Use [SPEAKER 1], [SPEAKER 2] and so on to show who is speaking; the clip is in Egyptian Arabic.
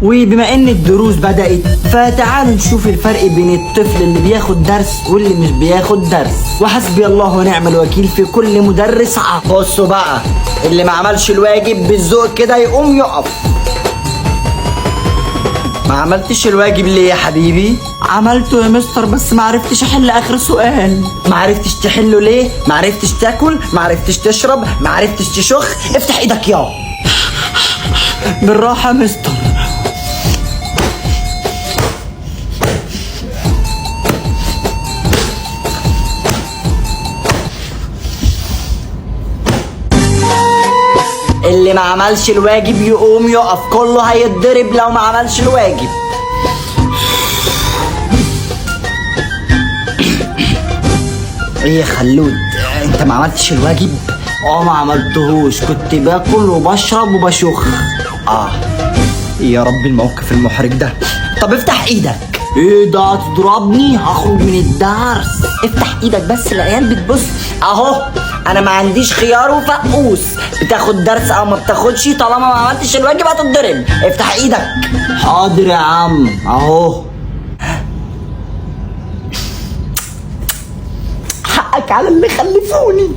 [SPEAKER 1] وبما ان الدروس بدأت، فتعالوا نشوف الفرق بين الطفل اللي بياخد درس واللي مش بياخد درس. وحسبي الله ونعم الوكيل في كل مدرس. بصوا بقى، اللي ما عملش الواجب بالذوق كده يقوم يقف. ما عملتش الواجب ليه يا حبيبي؟ عملته يا مستر، بس ما عرفتش احل اخر سؤال. ما عرفتش تحله ليه؟ ما عرفتش تاكل؟ ما عرفتش تشرب؟ ما عرفتش تشخ؟ افتح ايدك يا بالراحة يا مستر. اللي ما عملش الواجب يقوم يقف، كله هيتضرب لو ما عملش الواجب. ايه يا خلود، انت ما عملتش الواجب؟ اه ما عملتهوش، كنت باكل وبشرب وبشخ. اه يا رب الموقف المحرج ده. طب افتح ايدك. ايه ده، هتضربني؟ هخرج من الدرس. افتح ايدك بس، العيال بتبص. اهو انا ما عنديش خيار وفقوس، بتاخد درس او ما بتاخدش، طالما ما عملتش الواجب هتتضرب. افتح ايدك. حاضر يا عم اهو. حقك على اللي خلفوني.